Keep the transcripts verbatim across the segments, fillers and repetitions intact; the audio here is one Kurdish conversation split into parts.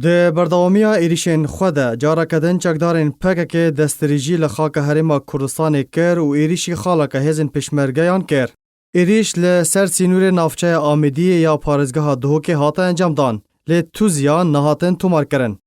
Di berdewamiya êrîşên xwe de careke din çekdarên P K K destdirêjî li xaka Herêma Kurdistanê kir û êrîşî xaleke hêzên pêşmergeyan kir. Êrîş li ser sînorê navçeya Amêdiyê ya parêzgeha Duhokê hate encamdan, lê tu ziyan nehatin tomarkirin.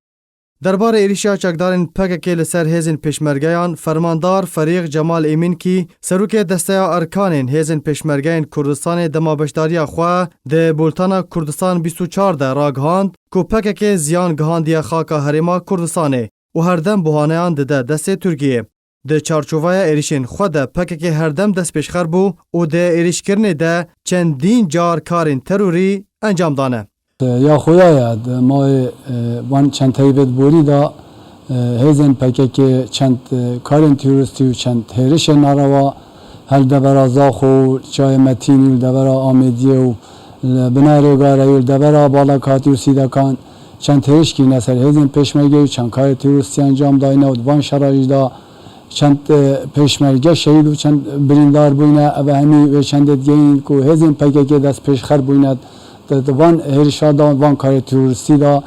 Derbarê êrîşa çekdarên P K K li ser hêzên pêşmergeyan, Fermandar Ferîq Cemal Êmînkî, serokê Desteya Erkanên Hêzên Pêşmergeyên Kurdistanê dema beşdariya xwe di Bultana Kurdistan bîst û çar de ragihand ku P K K ziyan gihandiye xaka Herêma Kurdistanê û herdem buhaneyan dide destê Tirkiyê. Di çarçoveya êrîşên xwe de P K K herdem destpêşxer bû û di êrîşkirinê de çendîn car karên terorî encam dane. Ya xuya ye, di mayê, e, van çend heybet borî de, e, hêzên P K K çend, e, karên terorîstî û çend hêrişên narewa her devera Zaxo û Çiyayê Metînî û li devera Amêdiyê û li Binarê Gareyê û li devera Balakatî û Sîdekan çend hêriş kirine ser hêzên pêşmergeyê û çend karê terorîstî encam dayne û di van şera jî de çend, e, pêşmerge şehîd û çend birîndar bûyne. Ev hemî wê çendê digehînin ku hêzên P K K destpêşxer bûyne di, di van hêrişa de, van karê terorîstî de.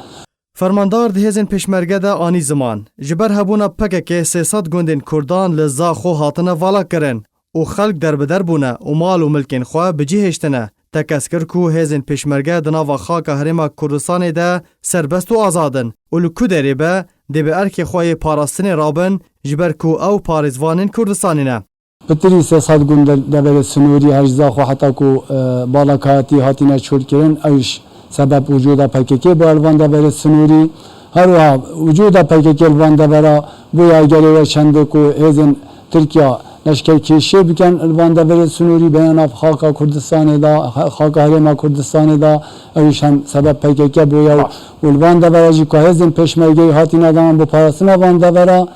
Fermandar di hêzên pêşmerge de anî ziman, ji ber hebûna P K K sê sed gundên Kurdan li Zaxo hatine vala kirin û xelk derbider bûne û mal û milkên xwe bi cî hêştine. Tekez kir ku hêzên pêşmerge di nava xaka Herêma Kurdistanê de serbest û azad in û li ku derê be, dê bi erkê xwe yê parastinê rabin, ji ber ku ew parêzvanên Kurdistanê ne. Pitirî sê sed gund de-, deverê sinorî her ji Zaxo heta ku, e, Balakatî hatine çûlkirin, ew ji sebeb wicûda P K K bû li van deverê sinorî. Her wiha wicûda P K K li van devera bûye egerê we çendê ku hêzên Tirkiya leşkerkêşiyê bikin li van deverê sinorî bêne nav xaka Kurdistanê de, xaka Herêma Kurdistanê de, ew jî hem sebeb P K K bûye û, û li van devera jî ku hêzên pêşmergeyî hatine dan bo parastina van devera,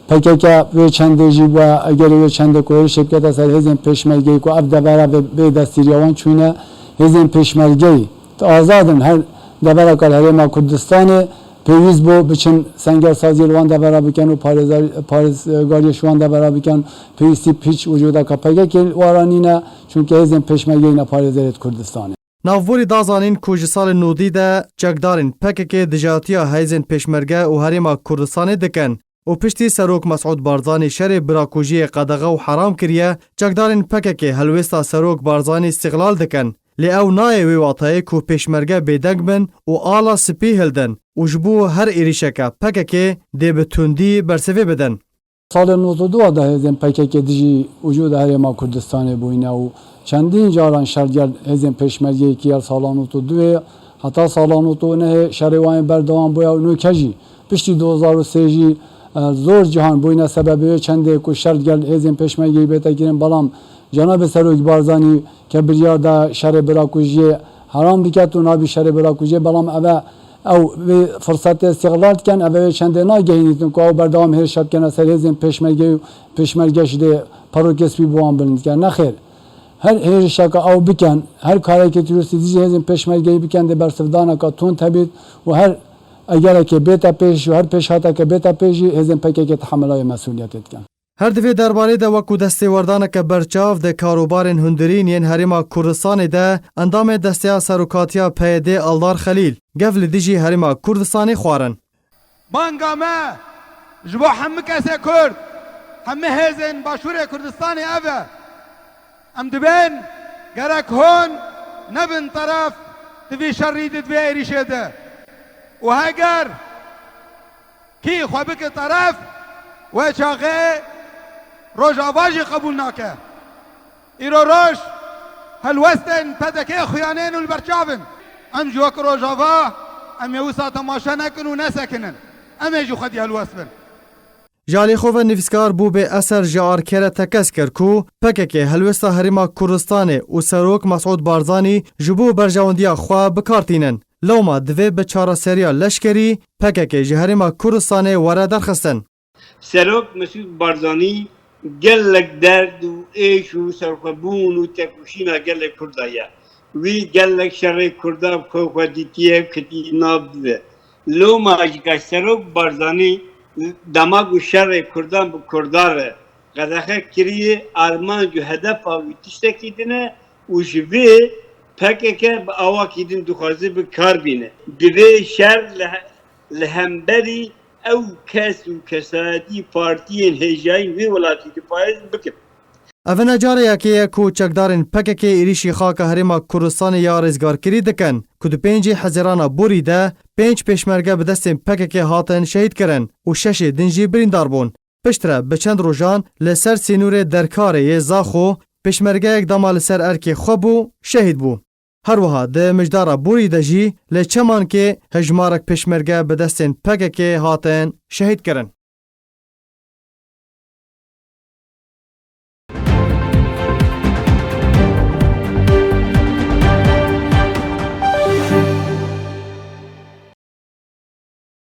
P K K wê çendê jî bûye egerê wê çendê ku hêrişê bikete ser hêzên pêşmergeyî ku ev devera bê, bê destgiriya wan çûne, hêzên pêşmergeyî azad in, her devereka li Herêma Kurdistanê pêwîst bû biçin sengersaziyê li wan devera bikin û parêzar-, parêzgariyê ji wan devera bikin, pêwîstî bi hiç wicûdeka P K K li wara nîne, çunke hêzên pêşmergeyî ne parêzerê di Kurdistanê. Navborî da zanîn ku ji salên nodî de çekdarên P K K dijatiya hêzên pêşmerge û Herêma Kurdistanê dikin û piştî Serok Mesûd Barzanî şerê birakujiyê qedexe û heram kiriye, çekdarên P K K helwêsta Serok Barzanî îstîxlal dikin. Lê ew nayê wê wateyê ku pêşmerge bêdeng bin û ala spî hildin û ji bo her êrîşeke P K K dê bi tundî bersivê bidin. Salê nod û du de hêzên P K K dijî wicûda Herêma Kurdistanê bûyne û çendîn caran şer gel hêzên pêşmergeyê kiriye. Sala nod û du heta sala nod û nehê şerê wan berdewam bûye û nûke jî piştî du hezar û sê jî, e, zor cihan bûyne sebebê wê çendê ku şer gel hêzên pêşmergeyî bête kirin, belam Cenabê Serok Barzanî ke biryar da şerê birakujiyê heram biket û nabî şerê birakujiyê, belam eve ew vê firsetê îstîxlal dikin, eve wê çendê nagehînîtin ku ew berdewam hêrişa bikene ser hêzên pêşmergeyê û pêşmerge jî dê perokê spî bi wan bilind dikin. Nexêr, her hêrişeke ew bikin, her karekê terorîstî dijî hêzên pêşmergeyî bikin, dê bersivdaneka tund hebît û her egerekê bête pêş û her pêşhateke bête pêş jî hêzên P K K tehemila wê mesûliyetê dikin. Her di vê derbarê de wekû destêwerdaneke berçav di karûbarên hundirîn yên Herêma Kurdistanê de endamê Desteya Serokatiya P Y D Aldar Xelîl gev li dijî Herêma Kurdistanê xwarin. Banga me ji bo hemû kesê Kurd, hemû hêzên Başûrê Kurdistanê ev e. Em dibên gerek hûn nebin teref di vî şerî de, di vê êrîşê de. Û heger kî xwe bike teref, wê çaxê Rojava jî qebûl nake. Îro roj helwestên P D K xuyanên û li ber çav in. Em jî wek Rojava, em ê wisa temaşe nekin û nesekinin. Em ê jî xwedî helwest bin. Ji alî xwe ve nivîskar Bûbê Eser ji Arkê re tekez kir ku P K K helwêsta Herêma Kurdistanê û Serok Mesûd Barzanî ji bo berjewendiya xwe bi kar tînin. Lewma divê bi çareseriya leşkerî P K K ji Herêma Kurdistanê were derxistin. Serok Mesûd Barzanî gelek derd û êş û serxwebûn û tekoşîna gelê Kurda ye. Wî gelek şerê Kurda bi xwe xwe dîtiye, ketiye nav dibe. Loma jî ka Serok Barzanî dema ku şerê Kurdan bi Kurdan re qedexe kiriye, armanc û hedefa wî tiştekî din e û ji vê P K K bi awakî din dixwaze bi kar bîne. Divê şer li he-, Li hemberî ew kes û kesayetî partiyên hêjayî wê welatî diparêzin bikin. Ev ne carê yekê ye ku çekdarên P K K êrîşî xaka Herêma Kurdistanê ya Rêzgarkirî dikin ku di pêncê Hezîrana borî de pênc pêşmerge bi destên P K K hatin şehîd kirin û şeşê din jî birîndar bûn. Piştre bi çend rojan li ser sînorê Derkarê yê Zaxo pêşmergeyek dema li ser erkê xwe bû, şehîd bû. Her wiha di mijdara borî de jî li Çemankê hejmarek pêşmerge bi destên P K K hatin şehîd kirin.